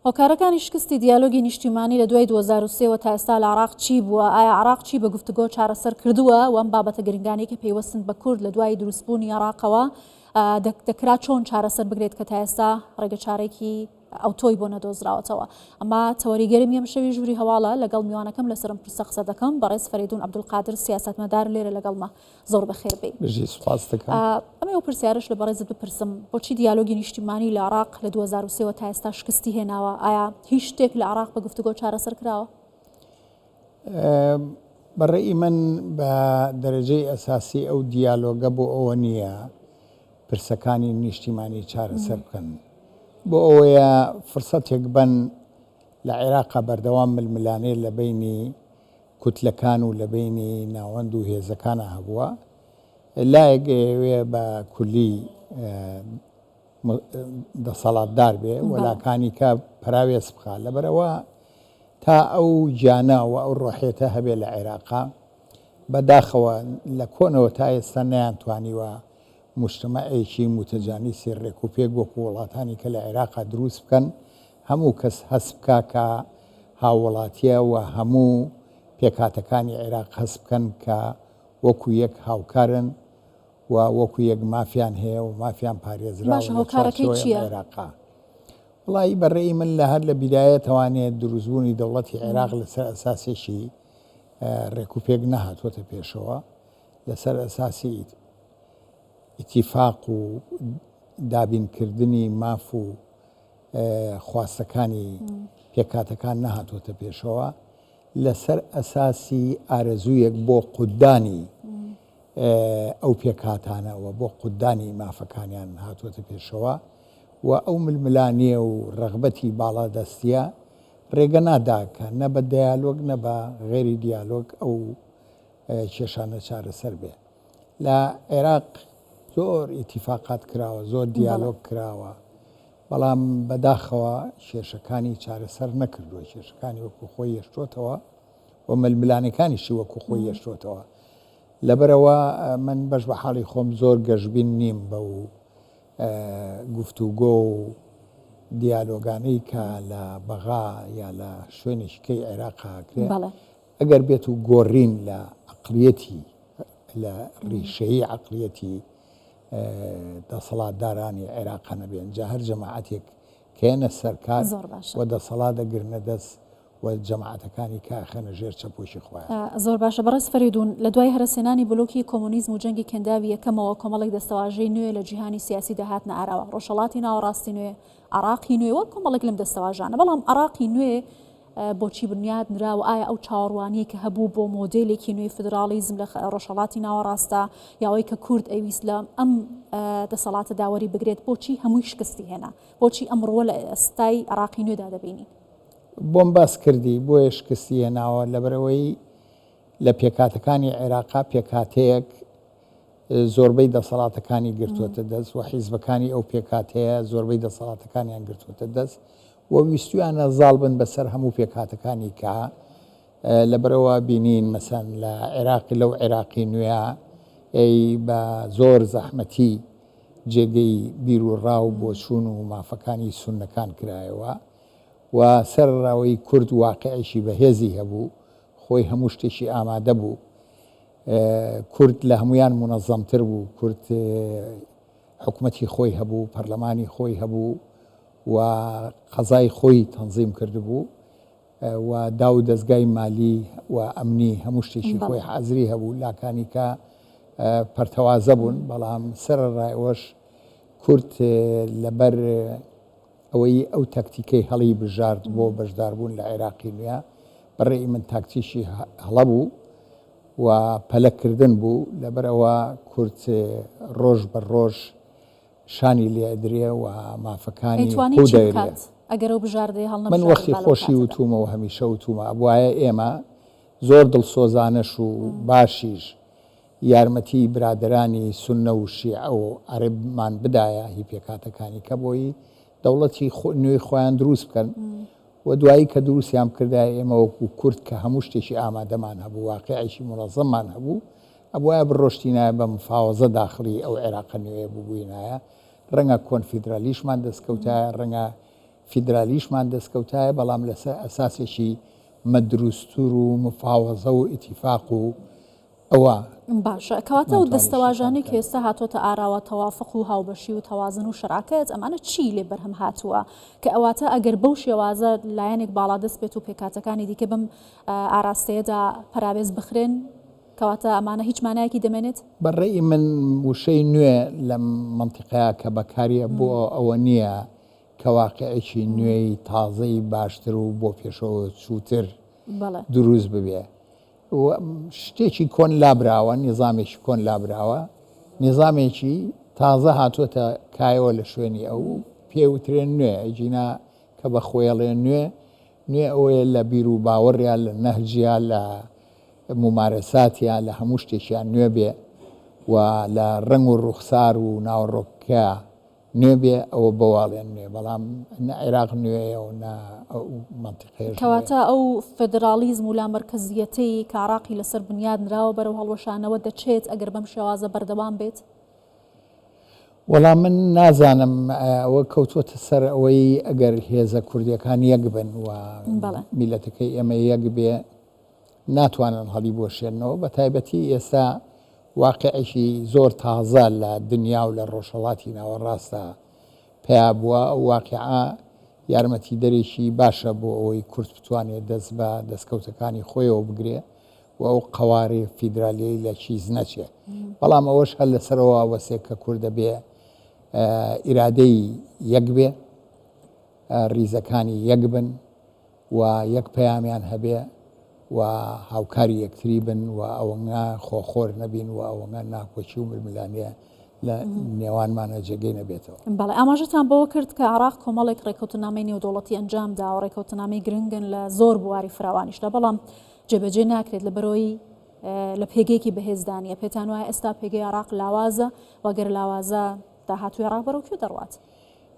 هۆکارەکانی شکستی دیالۆگی نیشتیمانی لە دوای 2003 وە تا ئێستا لە عێراق چی بووە؟ ئایا عێراق چی بە گفتوگۆ چارەسەر کردووە و ئەم بابەتە گرنگانەی کە پەیوەستن بە کورد لە دوای دروستبوونی عێراقەوە دەکرا چۆن چارەسەر بکرێت کە تا ئێستا ڕێگەچارێکی ئەوتۆی بۆ نەدۆزراوەتەوە؟ ئەمە تەوەری گەرمی ئەمشەوی ژووری هەواڵە، لەگەڵ میوانەکەم لەسەر ئەم پرسە قسە دەکەم، بەڕێز فەرەیدوون عەبدولقادر سیاسەتمەدار لێرە لەگەڵمە. زۆر بەخێر بێی. بژی سوپاست دەکەم. ئەمەی ئەو پرسیارەش لە بەڕێزت بپرسم، بۆچی دیالۆگی نیشتیمانی لە عێراق لە 2003 وە تا ئێستا شکستی هێناوە؟ ئایا هیچ شتێک لە عێراق بە گفتوگۆ چارەسەر کراوە؟ بە ڕەئی من بە دەرەجەی ئەساسی ئەو دیالۆگە بۆ ئەوە نییە پرسەکانی نیشتیمانی چارەسەر بکەن، بۆ ئەوەیە فرسەتێک بەن لە عێراقا بەردەوام ململانێ لە بەینی کوتلەکان و لە بەینی ناوەند و هێزەکانا هەبووە، لایەک ئەیەوێ بە کولی دەسەڵاتدار بێ و لاکانی کە پەراوێز بخا، لەبەرئەوە تا ئەو گیانە و ئەو ڕۆحیەتە هەبێ لە عێراقا، بە داخەوە لە کۆنەوە تا ئێستا نەیانتوانیوە موجتەمەعێکی موتەجانیسی ڕێکوپێک وەکوو وڵاتانی کە لە عێراقا دروست بکەن، هەموو کەس هەست بکا کە هاووڵاتییە و هەموو پێکهاتەکانی عێراق هەست بکەن کە وەکوو یەک هاوکارن و وەکوو یەک مافیان هەیە و مافیان پارێزراوە باشە لە هۆکارەکەی چوارچێوەی ئەم چییە؟ عێراقە. وەڵایی بە رەئی من لە هەر لە بیدایەتەوانێ دروستبوونی دەوڵەتی عێراق لەسەر ئەساسێکی رێکوپێک نەهاتووەتە پێشەوە، لەسەر ئەساسی ئیتیفاق و دابینکردنی ماف و خواستەکانی پێکهاتەکان نەهاتووەتە پێشەوە، لەسەر ئەساسی ئارەزوویەک بۆ قوتدانی ئەو پێکهاتانە و بۆ قوتدانی مافەکانیان هاتووەتە پێشەوە و ئەو ململانێ و ڕەغبەتی باڵادەستییە ڕێگە نادا کە نە بە دیالۆگ نە بە غەیری دیالۆگ ئەو کێشانە چارەسەر بێ. لە عێراق زۆر ئیتیفاقات کراوە، زۆر دیالۆگ کراوە، بەڵام بەداخەوە کێشەکانی چارەسەر نەکردووە، کێشەکانی وەکو خۆی هێشتۆتەوە و ململانێکانیشی وەکو خۆی هێشتۆتەوە. لەبەرئەوە من بەش بە حاڵی خۆم زۆر گەشبین نیم بەو گفتوگۆ و دیالۆگانەی کە لە بەغا یا لە شوێنێکی کەی عێراق ئەکرێ. ئەگەر بێت و گۆڕین لە عەقڵیەتی لە ڕیشەیی عەقڵیەتی دەسەڵاتدارانی عێراقە نەبێن جا هەر جەماعەتێک کە یەنە سەر کار زۆر باشە. و دەسەڵات دەگرنە دەست و جەماعەتەکانی کە ئەخەنە ژێر چەپۆکی خۆیان. زۆر باشە بەڕێز فەریدون، لە دوای هەرەسهێنانی بلۆکی کۆمۆنیزم و جەنگی کەنداوی یەکەمەوە کۆمەڵێک دەستەواژەی نوێ لە جیهانی سیاسیدا هاتنە ئاراوە، ڕۆژهەڵاتی ناوەڕاستی نوێ، عێراقی نوێ و کۆمەڵێک لەم دەستەواژانە، بەڵام عێراقی نوێ بۆچی بنیات نرا و ئایا ئەو چاوەڕوانیەی کە هەبوو بۆ مۆدێلێکی نوێی فیدراڵیزم لە ڕۆژهەڵاتی ناوەڕاستدا یا ئەوەی کە کورد ئەیویست لە ئەم دەسەڵاتەدا وەری بگرێت بۆچی هەمووی شکستی هێنا؟ بۆچی ئەم ڕووە لە ئێستای عێراقی نوێدا دەبینین؟ بۆم باس کردی بۆیە شکستی هێناوە لەبەرئەوەی لە پێکهاتەکانی عێراقا پێکهاتەیەک زۆربەی دەسەڵاتەکانی گرتووەتە دەست و حیزبەکانی ئەو پێکهاتەیە زۆربەی دەسەڵاتەکانیان گرتووەتە دەست و ویستویانە زاڵ بن بەسەر هەموو پێکهاتەکانی کە لەبەرەوە بینین مەسەن لە عێراقی لەو عێراقی نوێ ئەی بە زۆر زەحمەتی جێگەی بیر و ڕا و بۆچوون و مافەکانی سوننەکان کرایەوە و سەرەڕاوەی کورد واقعێکی بەهێزی هەبوو خۆی هەموو شتێکی ئامادە بوو کورد لە هەموویان مونەزەمتر بوو، کورد حکومەتی خۆی هەبوو، پەرلەمانی خۆی هەبوو و قەزای خۆی تەنزیم کردبوو و داو و دەزگای مالی و ئەمنی هەموو شتێکی خۆی حازری هەبوو، لاکانی کە پەرتەوازە بوون، بەڵام سەرەڕای ئەوەش کورد لەبەر ئەوەی ئەو تاکتیکەی هەڵی بژارد بۆ بەشداربوون لە عێراقی نوێ، بە ڕێی من تاکتیکی هەڵە بوو و پەلە کردن بوو، لەبەرئەوە کورد ڕۆژ بە ڕۆژ شانی لێ ئەدرێ و مافەکانی ئەیتوانی قوو چی دەرێ. بکات ئەگەر ئەو بژاردەیە من هەڵنەبژاردبا وەختی لەو خۆشی کاتەدا؟ وتوومە و هەمیشە وتوومە ئەبوایە ئێمە زۆر دڵسۆزانەش و باشیش یارمەتی برادەرانی سوننە و شیعە و عەرەبمان بدایە هی پێکهاتەکانی کە بۆی دەوڵەتی نوێی خۆیان دروست بکەن و دوایی کە دروستیان بکردایە ئێمە وەکو کورد کە هەموو شتێکی ئامادەمان هەبوو واقیعێکی مونەزەممان هەبوو ئەبوایە بڕۆشتینایە بە مفاوەزە داخڵی ئەو عێراقە نوێیە ببووینایە ڕەنگە کۆنفیدرالیشمان دەستکەوتایە ڕەنگە. فیدرالیشمان دەستکەوتایە بەڵام لەسەر ئەساسێکی مەدروستتر و مفاوەزە و ئیتیفاق و ئەوە باشە کەواتە ئەو دەستەواژانەی کە ئێستا هاتۆتە ئاراوە تەوافق و هاوبەشی و تەوازن و شەراکەت ئەمانە چی لێ بەرهەم هاتووە کە ئەواتە ئەگەر بەو شێوازە لایەنێک باڵادەست بێت و پێکهاتەکانی دیکە بەم ئاراستەیەدا پەراوێز بخرێن کەواتە ئەمانە هیچ مانایەکی دەمێنێت؟ بە ڕەئی من وشەی نوێ لەم مەنتیقەیە کە بەکاریە بۆ ئەوە نییە کە واقیعێکی نوێی تازەی باشتر و بۆ پێشەوە چووتر دروست ببێ. شتێکی کۆن لابراوە، نیزامێکی کۆن لابراوە، نیزامێکی تازە هاتووەتە کایەوە لە شوێنی ئەو پێ وترێن نوێ، ئەگینا کە بە خۆیەڵێ نوێ، نوێ ئەوەیە لە بیر و باوەڕیا، لە نەهجیا، لە مومارەساتیا، لە هەموو شتێکیان نوێ بێ و لە ڕەنگ و ڕوخسار و ناوەڕۆکەکەیا نوێ بێ ئەوە بەوە ئەڵێن نوێ بەڵام نە عێراق نوێیە و نە ئەو مەنتیقەیەش نوێیە. کەواتە ئەو فێدراڵیزم و لامەرکەزییەتەی کە عێراقی لەسەر بنیاد نراوە بەرەو هەڵوەشانەوە دەچێت ئەگەر بەم شێوازە بەردەوام بێت؟ وەڵا من نازانم ئەوە کەوتووەتە سەر ئەوەی ئەگەر هێزە کوردییەکان یەک بن و میللەتەکەی ئێمە یەک بێ ناتوانن هەڵیبوەشێننەوە، بەتایبەتی ئێستا واقیعێکی زۆر تازە لە دنیا و لە ڕۆژهەڵاتی ناوەڕاستدا پەیا بووە، ئەو واقیعە یارمەتیدەرێکی باشە بۆ ئەوەی کورد بتوانێت دەست بە دەستکەوتەکانی خۆیەوە بگرێ و ئەو قەوارەی فیدرالیەی لە کیس نەچێ. بەڵام ئەوەش هەر لەسەرەوە ئەوەسێ کە کورد دەبێ ئیرادەی یەک بێ، ڕیزەکانی یەک بن و یەک پەیامیان هەبێ و هاوکاری یەکتری بن و ئەوەنگە خۆخۆر نەبین و ئەوەنگە ناکۆکی و ململانێ لە نێوانمانە جێگەی نەبێتەوە. بەڵێ ئاماژەتان بەوە کرد کە عێراق کۆمەڵێک ڕێککەوتنامەی نێودەوڵەتی ئەنجام داوە، ڕێککەوتنامەی گرنگن لە زۆر بواری فراوانیشدا، بەڵام جێبەجێ ناکرێت لەبەرئەوەی لە پێگەیەکی بەهێزدا نییە. پێتان وایە ئێستا پێگەی عێراق لاوازە و گەر لاوازە داهاتووی عێراق بەرەو کوێ دەڕوات؟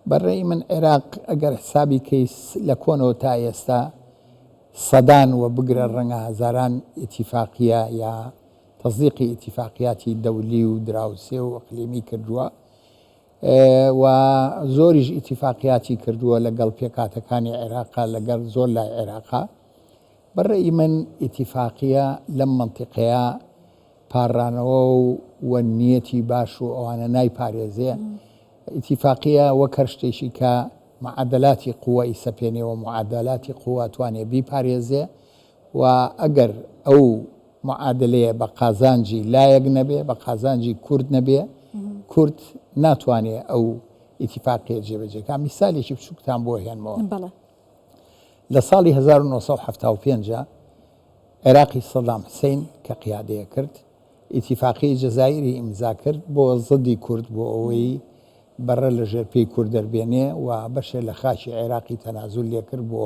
بە رەئی من عێراق ئەگەر حسابی کەی لە کۆنەوە تا ئێستا سەدان و بگرە رەنگە هەزاران ئیتیفاقیە یا تەسدیقی ئیتیفاقیاتی دەولی و دراوسێ و ئەقلیمی کردووە و زۆریش ئیتیفاقیاتی کردووە لەگەڵ پێکهاتەکانی عێراقا لەگەڵ زۆر لای عێراقا بە رەئی من ئیتیفاقیە لەم مەنتیقەیە پاڕانەوە و نیەتی باش و ئەوانە نایپارێزێ، ئیتیفاقیە وەک هەر شتێکی کە معادەلاتی قوە ئیسەپێنێ و معادەلاتی قوە توانێ بیپارێزێ و ئەگەر ئەو معادلەیە بە قازانجی لایەک نەبێ، بە قازانجی کورد نەبێ، کورد ناتوانێ ئەو ئیتیفاقیە جێبەجێ کا. میسالێکی بچووکتان بۆ هێنمەوە. لە ساڵی 1975 عێراقی سەدام حسین کە قیادەیە کرد ئیتیفاقیەی جەزائیری ئیمزا کرد بۆ زدی کورد بۆ ئەوەی بەڕە لە ژێر پێی کورد دەربێنێ و بەشێ لە خاکی عێراقی تەنازول لێ کرد بۆ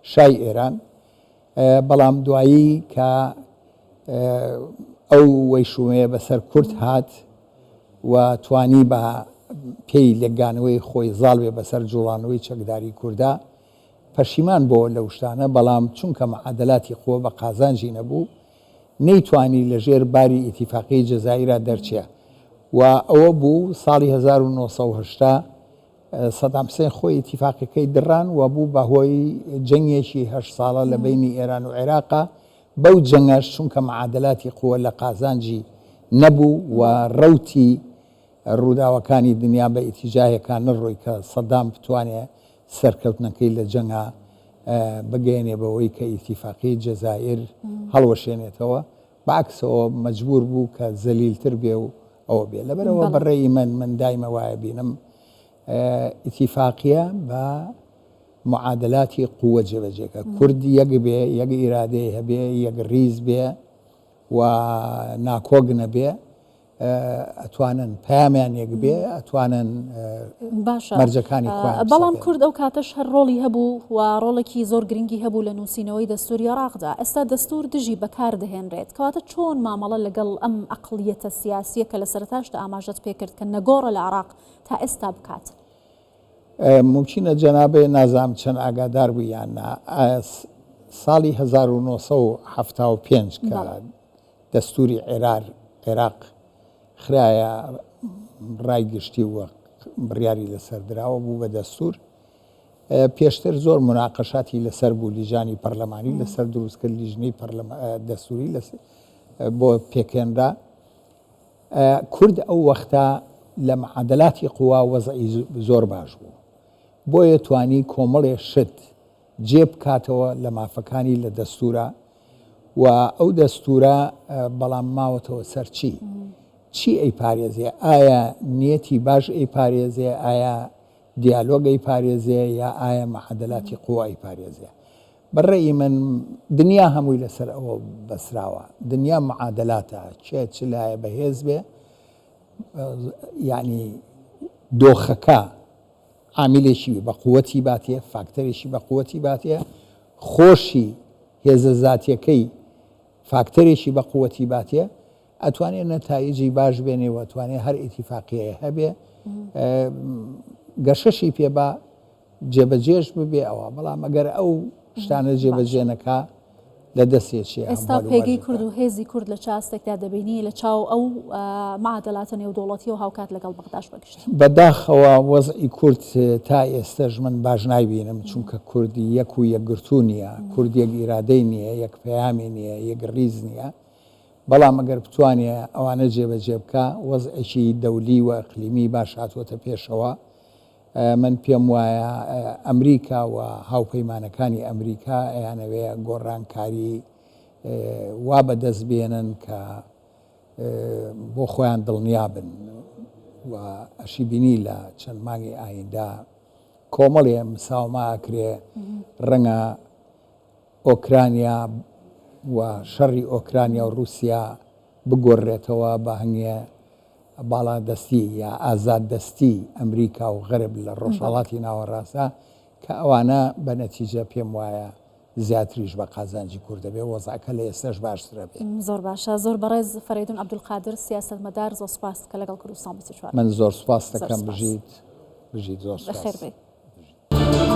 شای ئێران بەڵام دوایی کە ئەو وەیشومەیە بەسەر کورد هات و توانی بە پێی لێکگانەوەی خۆی زاڵ بێ بەسەر جوڵانەوەی چەکداری کوردا پەشیمان بۆوە لەو شتانە، بەڵام چونکە معادەلاتی قوە بە قازانجی نەبوو، نەیتوانی لە ژێر باری ئیتیفاقیەی جەزائیرا دەرچێ و ئەوە بوو ساڵی 1980 سەدام حسێن خۆی ئیتیفاقەکەی دڕان و بوو بە هۆی جەنگێکی هەشت ساڵە لە بەینی ئێران و عێراقا، بەو جەنگەش چونکە معادەلاتی قوە لە قازانجی نەبوو و ڕەوتی ڕووداوەکانی دنیا بە ئیتیجاهێکا نەڕۆی کە سەدام بتوانێ سەرکەوتنەکەی لە جەنگا بگەیەنێ بەوەی کە ئیتیفاقیەی جەزائیر هەڵوەشێنێتەوە، بە عەکسەوە مەجبوور بوو کە زەلیلتر بێ و ئەوە بێ. لەبەرئەوە بە ڕێی من، من دایمە وایە بینم ئیتیفاقیە بە معادلاتی قووە جێبەجێ کە کورد یەک بێ، یەک ئیرادەی هەبێ، یەک ڕیز بێ و ناکۆک نەبێ، ئەتوانن پەیامیان یەک بێ ئەتوانن باشە مەرجەکانی خۆیان بەڵام کورد ئەو کاتەش هەر ڕۆڵی هەبوو و ڕۆڵێکی زۆر گرنگی هەبوو لە نووسینەوەی دەستوری عێراقدا ئێستا دەستور دژی بەکار دەهێنرێت کەواتە چۆن مامەڵە لەگەڵ ئەم ئەقڵیەتە سیاسیە کە لە سەرەتاشدا ئاماژەت پێکرد کە نەگۆڕە لە عێراق تا ئێستا بکات؟ مومکینە جەنابێ نازانم چەند ئاگادار بووی یان نا ساڵی 1975 کە دەستووری عێراق خرایە ڕای گشتی و بڕیاری لەسەر درا و بوو بە دەستوور. پێشتر زۆر موناقەشاتی لەسەر بوو لیژانی پەرلەمانی لەسەر دروست کرد لیژنەی دەستوری بۆ پێکهێنرا کورد ئەو وەختە لە معادلاتی قوا وەزعی زۆر باش بوو بۆیە توانی کۆمەڵێ شت جێ بکاتەوە لە مافەکانی لە دەستورە و ئەو دەستورە بەڵام ماوەتەوە سەر چی؟ چی ئەیپارێزێ؟ ئایا نیەتی باش ئەیپارێزێ؟ ئایا دیالۆگ ئەیپارێزێ یا ئایا معادلاتی قوە ئەیپارێزێ؟ بە ڕەئی من دنیا هەمووی لەسەر ئەوە بەسراوە دنیا معادلاتە کێ چ لایە بەهێز بێ یعنی دۆخەکە عامیلێکی بە قوەتی باتێ فاکتەرێکی بە قوەتی باتێ خۆشی هێزە زاتیەکەی فاکتەرێکی بە قوەتی باتێ ئەتوانێ نەتایجی باش بێنێ و ئەتوانێ هەر ئیتیفاقیەیە هەبێ گەشەشی پێ با جێبەجێش ببێ ئەوە بەڵام ئەگەر ئەو شتانە جێبەجێ نەکا لە دەستێ چیە ئێستا پێگەی کورد و هێزی کورد لە چ ئاستێکدا دەبینی لە چاو ئەو معادلاتە نێودەوڵەتی و هاوکات لەگەڵ بەغداش بەگشتی؟ بەداخەوە وەزعی کورد تا ئێستەش من باش نایبینم چونکە کورد یەک و یەکگرتوو نییە کورد یەک ئیرادەی نییە یەک پەیامی نییە یەک ڕیز نییە بەڵام ئەگەر بتوانێ ئەوانە جێبەجێ بکا وەزعێکی دەولی و ئیقلیمی باش هاتووەتە پێشەوە. من پێم وایە ئەمریکا و هاوپەیمانەکانی ئەمریکا ئەیانەوێ گۆڕانکاری وا بەدەست بێنن کە بۆ خۆیان دڵنیا بن و ئەشی بینی لە چەند مانگی ئایندە کۆمەڵێ مساومە ئەکرێ ڕەنگە ئۆکرانیا و شەڕی ئۆکرانیا و ڕووسیا بگۆررێتەوە بە هەنگێ باڵادەستی یا ئازاددەستی ئەمریکا و غەرب لە ڕۆژهەڵاتی ناوەڕاستدا کە ئەوانە بە نەتیجە پێم وایە زیاتریش بە قازانجی کورد دەبێ وەزعەکە لە ئێستاش باشترە بێ. زۆر باشە زۆر بەڕێز فەرەیدون عەبدولقادر سیاسەتمەدار زۆر سوپاس کە لەگەڵ کوردستان 24 من زۆر سوپاست دەکەم بژیت بژیت زۆر سوپاس. بەخێر بێی.